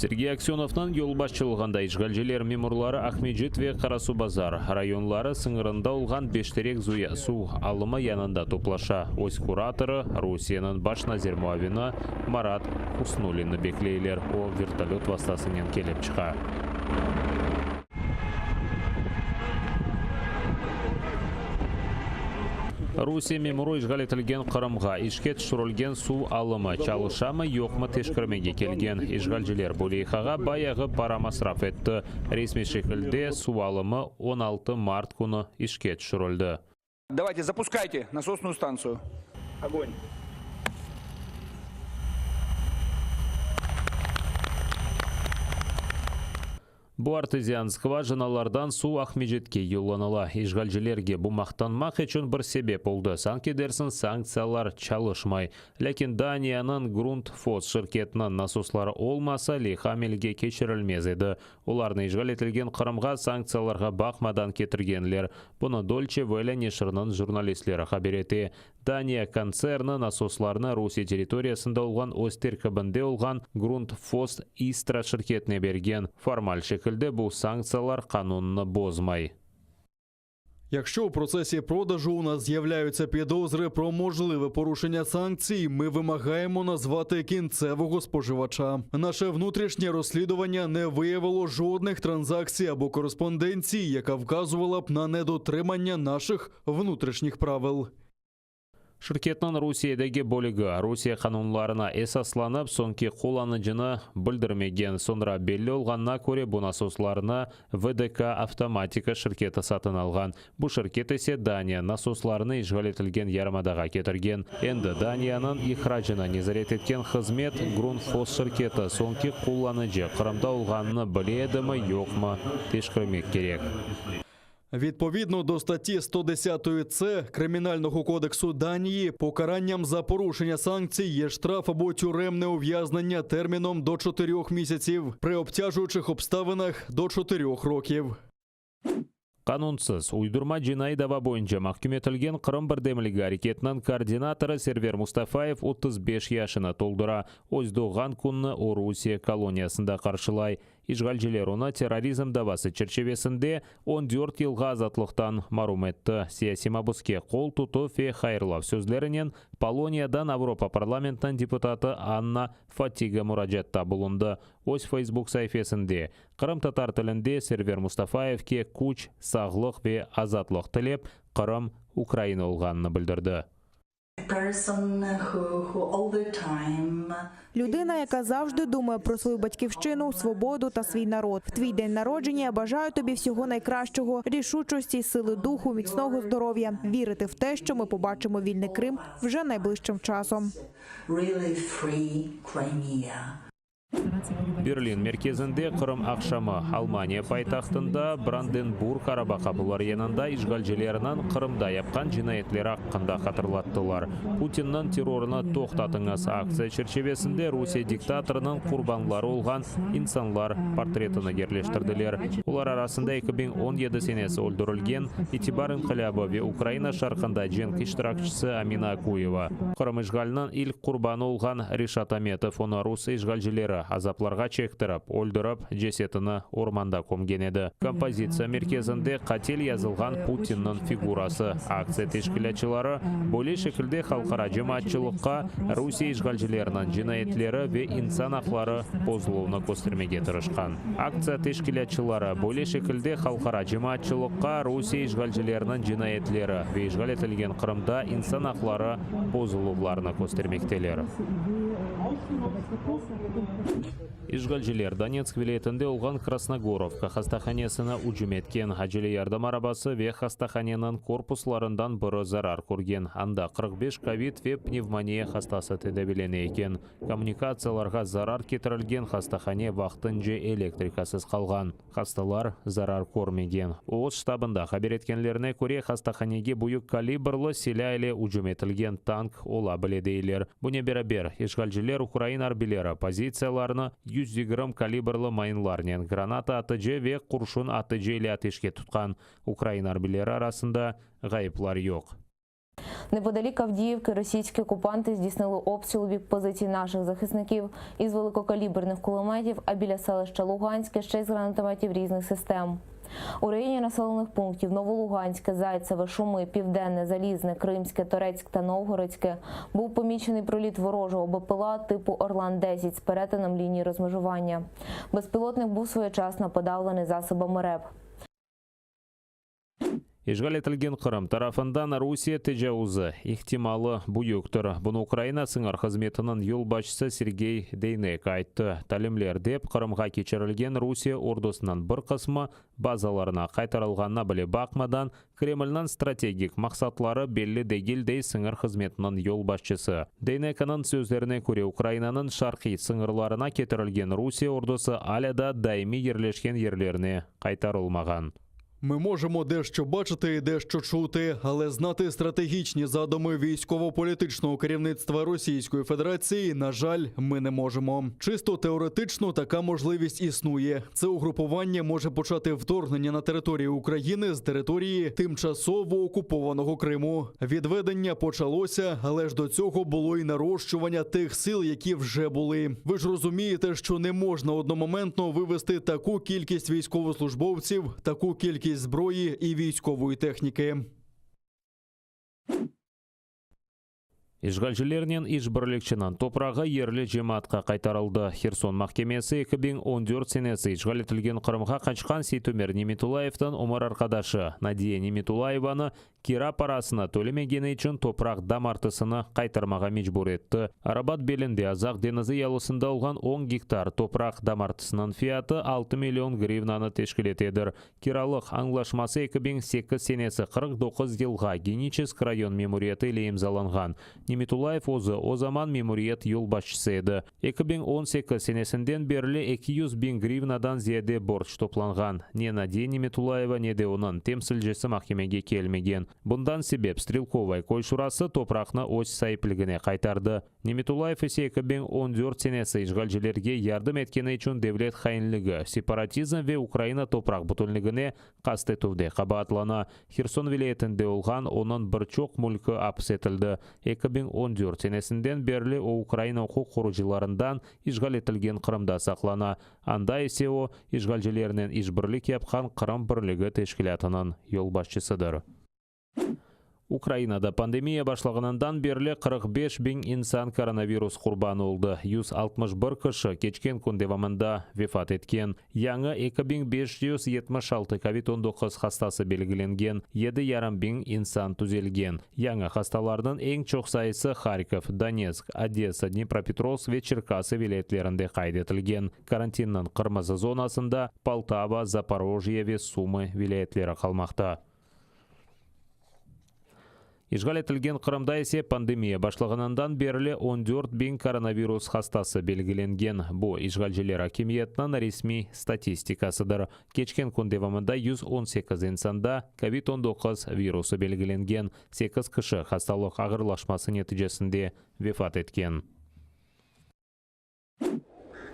Sergey Aksönovnıñ yolbaşçılığında işğalciler memurları Aqmecit ve Qarasuvbazar rayonları sıñırında olğan Beşterek Zuya suv alımı yanında toplaşa. Öz kuratorı, Rusiyeniñ baş nazir muavini Marat Husnullinni bekleyler, o, vertolöt vastasınen kelip çıqa. Rusiye memurı işğal etilgen Qırımğa işke tüşürilgen suv alımı çalışamı-yoqmı teşkirmege kelgen. İşğalciler bu leyhağa bayağı para masraf etti. Resmiy şekilde suv alımı 16 mart künü işke tüşürildi. Davayte, zapuskayte nasosnuyu stantsiyu. Ogon! Bu artezian skvajinalardan suv Aqmescitke yollanıla. İşğalcilerge bu maqtanmaq içün bir sebep oldı, sanki dersiñ sanktsiyalar çalışmay. Lâkin Daniyanıñ Grundfos şirketiniñ nasosları olmasa, leyha amelge keçirilmez edi. Olarnı işğal etilgen Qırımğa sanktsiyalarğa baqmadan ketirgenler. Bunı Dolce Welle neşiriniñ jurnalistleri haber ete. Daniya kontserni nasoslarnı Rusiye territoriyasında olğan öz terkibinde olğan Grundfos Istra şirketine bergen. Formal şekilde bu sanktsiyalar qanunını bozmay. Якщо у процесі продажу у нас з'являються підозри про можливе порушення санкцій, ми вимагаємо назвати кінцевого споживача. Наше внутрішнє розслідування не виявило жодних транзакцій або кореспонденцій, яка вказувала б на недотримання наших внутрішніх правил. Şirketniñ Rusiyedeki bölügi, Rusiye qanunlarına esaslanıp, soñki qullanıcını bildirmegen. Soñra belli olğanına köre, bu nasoslarnı VDK Avtomatika şirketi satın alğan. Bu şirket ise Daniya nasoslarını işğal etilgen yarımadağa ketirgen. Endi Daniyanıñ ihracını nezaret etken hızmet Grundfos şirketi soñki qullanıcı Qırımda olğanını bile edimi, yoqmı teşkirmek kerek. Відповідно до статті 110 С Кримінального кодексу Данії, покаранням за порушення санкцій є штраф або тюремне ув'язнення терміном до 4 місяців, при обтяжуючих обставинах до 4 років. Qanunsız, uydurma cinaiy dava boyunca mahküm etilgen Qırım birdemligi areketiniñ koordinatorı Server Mustafayev 35 yaşını toldura. Öz doğğan kününi o Rusiye koloniyasında qarşılay. İşğalciler onı terrorizm davası çerçivesinde on dört yılğa azatlıqtan marum etti. Siyasiy mabuske qol tutuv ve hayırlav sözlerinen Poloniyadan Avropa parlamentiniñ deputatı Anna Fotiga muracaatta bulundı. Öz Feysbuk saifesinde qırımtatar tilinde Server Mustafayevke küç, sağlıq ve azatlıq tilep, Qırım Ukraina olğanını bildirdi. Людина, яка завжди думає про свою батьківщину, свободу та свій народ. В твій день народження я бажаю тобі всього найкращого, рішучості, сили духу, міцного здоров'я, вірити в те, що ми побачимо вільний Крим вже найближчим часом. Berlin merkezinde Qırım aqşamı, Almaniya paytahtında Brandenburg araba qapuları yanında işğalcilerniñ Qırımda yapqan cinayetleri aqqında hatırlattılar. Putinniñ terrorını toqtatıñız aktsiya çerçivesinde Rusiye diktatorınıñ qurbanları olğan insanlar portretini yerleştirdiler. Olar arasında 2017 senesi öldürilgen İtibar inqilâbı ve Ukraina şarqında cenk iştirakçisi Amina Akuyeva. Qırım işğaliniñ ilk qurbanı olğan Reşat Ametov, onı rus işğalcileri azaplarğa çektirip, öldürip, cesetini ormanda kömgen edi. Kompozitsiya merkezinde qatil yazılğan Putinniñ figurası. Aktsiya teşkilâtçıları böyle şekilde halqara cemaatçılıqqa Rusiye işğalcileriniñ cinayetleri ve insan aqları bozuluvını köstermege tırışqan. Aktsiya teşkilâtçıları böyle şekilde halqara cemaatçılıqqa Rusiye işğalcileriniñ cinayetleri ve işğal etilgen Qırımda insan aqları bozuluvlarını köstermekteler. İşğalciler Donetsk vilâyetinde olğan Krasnogorovka hastahanesine ücüm etken. Acele yardım arabası ve hastahaneniñ korpuslarından biri zarar körgen. Anda 45 kovid ve pnevmoniya hastası tedavilene eken. Kommunikatsiyalarğa zarar ketirilgen, hastahane vaqtınca elektrikasız qalğan. Hastalar zarar körmegen. OOZ ştabında haber etkenlerine köre, hastahanege büyük kalibrlı silâ ile ücüm etilgen, tank ola bile deyler. Bunen beraber, işğalciler ukrain arbiyleri pozitsiyalarını 120 kalibrlı mayınlarnen, granata atıcı ve qurşun atıcı ile ateşke tutqan. Ukrain arbiyleri arasında ğayıplar yoq. Неподалік Авдіївки російські окупанти здійснили обстріл у бік позицій наших захисників із великокаліберних кулеметів, а біля селища Луганське ще й з гранатометів різних систем. У районі населених пунктів Новолуганське, Зайцеве, Шуми, Південне, Залізне, Кримське, Торецьк та Новгородське був помічений проліт ворожого БПЛА типу Орлан-10 з перетином лінії розмежування. Безпілотник був своєчасно подавлений засобами РЕБ. İşğal etilgen Qırım tarafından Rusiye tecavuzı ihtimalı büyüktir. Bunı Ukraina sıñır hızmetiniñ yolbaşçısı Sergey Deyneko ayttı. Talimler dep Qırımğa keçirilgen Rusiye ordusınıñ bir qısmı bazalarına qaytarılğanına bile baqmadan, Kremlniñ strategik maqsatları belli degil, dey sıñır hızmetiniñ yolbaşçısı. Deynekonıñ sözlerine köre, Ukrainanıñ şarqiy sıñırlarına ketirilgen Rusiye ordusı alâ da daimiy yerleşken yerlerine qaytarılmağan. Ми можемо дещо бачити і дещо чути, але знати стратегічні задуми військово-політичного керівництва Російської Федерації, на жаль, ми не можемо. Чисто теоретично така можливість існує. Це угрупування може почати вторгнення на територію України з території тимчасово окупованого Криму. Відведення почалося, але ж до цього було і нарощування тих сил, які вже були. Ви ж розумієте, що не можна одномоментно вивести таку кількість військовослужбовців, таку кількість зброї і військової техніки. İşğalcilernen işbirlikçiniñ toprağı yerli cemaatqa qaytarıldı. Herson mahkemesi 2014 senesi işğal etilgen Qırımğa qaçqan Seytumer Nimetulayevniñ ömür arqadaşı Nadiye Nimetulayevanı kira parasını tölemegeni içün topraq damartısını qaytarmağa mecbur etti. Arabat belinde Azaq deñizi yalısında olğan 10 gektar topraq damartısınıñ fiyatı 6 million grivnanı teşkil etedir. Kiralıq añlaşması 2008 senesi 49 yılğa Geniçesk rayon memuriyeti ile imzalanğan. Nimetulayev özü o zaman memuriyet yolbaşçısı edi. 2018 senesinden berli 200 biñ grivnadan ziyade borc toplanğan. Ne Nadiye Nimetulayeva, ne de onıñ temsilcisi mahkemege kelmegen. Bundan sebep Strelkovaya köy şurası topraqnı öz saipligine qaytardı. Nimetulayev ise 2014 senesi işğalcilerge yardım etkeni içün devlet hainligi, separatizm ve Ukraina topraq bütünligine qast etüvde qabaatlana. Herson vilâyetinde olğan onıñ bir çoq mülki apis etildi. 2014 senesinden berli o Ukraina uquq qorucılarından işğal etilgen Qırımda saqlana. Anda ise o, işğalcilernen işbirlik yapqan Qırım birligi teşkilâtınıñ yolbaşçısıdır. Ukrainada pandemiya başlağanından berli 45 biñ insan koronavirus qurbanı oldı. 161 kişi keçken kün devamında vefat etken. Yañı 2576 COVID-19 hastası belgilengen, 7,5 biñ insan tüzelgen. Yañı hastalarnıñ eñ çoq sayısı Harkov, Donetsk, Odessa, Dnipropetrovsk ve Çerkası vilâyetlerinde qayd etilgen. Karantinniñ qırmızı zonasında Poltava, Zaporojye ve Sumı vilâyetleri qalmaqta. İşğal etilgen Qırımda ise pandemiya başlağanından berli 14 biñ koronavirus hastası belgilengen. Bu, işğalciler akimiyetiniñ resmiy statistikasıdır. Keçken kün devamında 118 insanda COVID-19 virusı belgilengen, 8 kişi hastalıq ağırlaşması neticesinde vefat etken.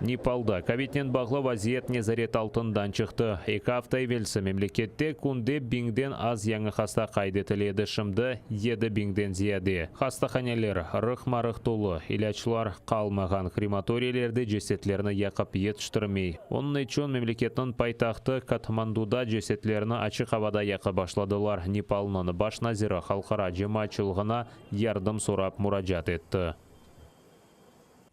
Nepalda kovidnen bağlı vaziyet nezaret altından çıqtı. Eki afta evelsi memlekette künde biñden az yañı hasta qayd etile edi, şimdi 7 biñden ziyade. Hastahaneler rıqma-rıq tolu, ilâclar qalmağan, krematoriylerde cesetlerni yaqıp yetiştirmey. Onıñ içün memleketniñ paytahtı Katmanduda cesetlerni açıq avada yaqıp başladılar. Nepalnıñ baş naziri halqara cemaatçılığına yardım sorap muracaat etti.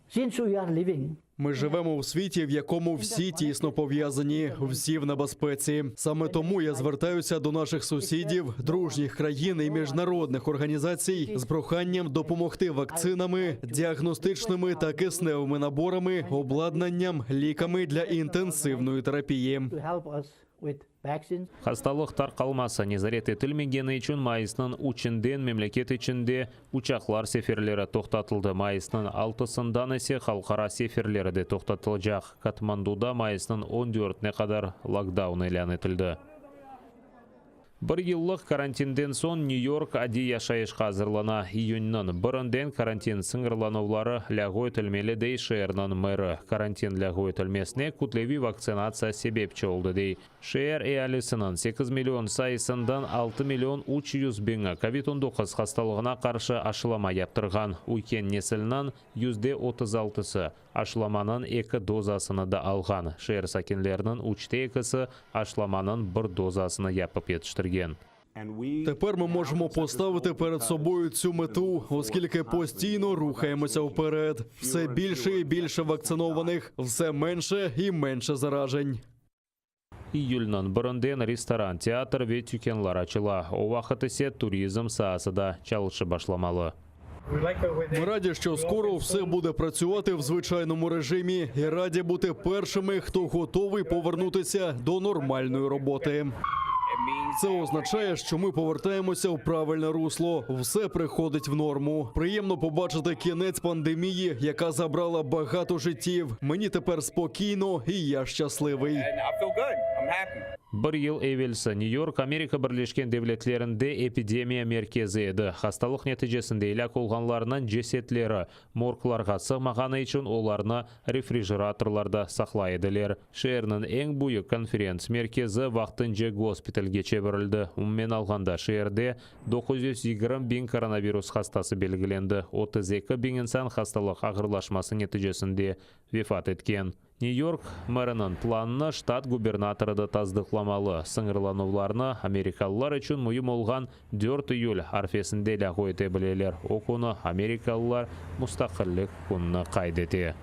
Since we are living Ми живемо в світі, в якому всі тісно пов'язані, всі в небезпеці. Саме тому я звертаюся до наших сусідів, дружніх країн і міжнародних організацій з проханням допомогти вакцинами, діагностичними та кисневими наборами, обладнанням, ліками для інтенсивної терапії. to help us with vaccines. Hastalıq tarqalması nezaret etilmegeni içün mayısnıñ üçünden memleket içinde uçaqlar seferleri toqtatıldı. Mayısnıñ altısından ise halqara seferleri de toqtatılacaq. Katmanduda mayısnıñ 14-ne qadar lockdown ilân etildi. Bir yıllıq karantinden soñ New York adiy yaşayışqa azırlana. İyünniñ birinden karantin sıñırlanuvları lâğu etilmeli, dey şeerniñ meri. Karantin lâğu etilmesine kütleviy vaktsinatsiya sebepçi oldı, dey. Şeer ealisiniñ 8 million sayısından 6 million 300 biñi kovid 19 hastalığına qarşı aşılama yaptırğan. Üyken nesilniñ %36-sı aşılamanıñ eki dozasını da alğan. Şeer sakinleriniñ üçte ekisi aşılamanıñ bir dozasını yapıp yetiştirgen. Тепер ми можемо поставити перед собою цю мету, оскільки постійно рухаємося вперед. Все більше і більше вакцинованих, все менше і менше заражень. İyülniñ birinden restoran, teatr ve tükânlar açıla. O vaqıt ise turizm saası da çalışıp başlamalı. Ми раді, що скоро все буде працювати в звичайному режимі, і раді бути першими, хто готовий повернутися до нормальної роботи. Це означає, що ми повертаємося в правильне русло. Все приходить в норму. Приємно побачити кінець пандемії, яка забрала багато життів. Мені тепер спокійно, і я щасливий. And I feel good. I'm happy. Bir yıl evelsi New York Amerika Birleşken Devletlerinde epidemiya merkezi edi. Hastalıq neticesinde elâk olğanlarnıñ cesetleri morglarğa sığmağanı içün olarnı refrijeratorlarda saqlay ediler. Şeerniñ eñ büyük konferents merkezi vaqtınca gospitalge çevirildi. Umumen alğanda şeerde 920 biñ koronavirus hastası belgilendi. 32 biñ insan hastalıq ağırlaşması neticesinde vefat etken. New York meriniñ planını ştat gubernatorı da tasdıqlamalı. Sıñırlanuvlarnı amerikalılar içün müim olğan 4 iyül arfesinde lâğu ete bileler. O künü amerikalılar mustaqillik kününi qayd ete.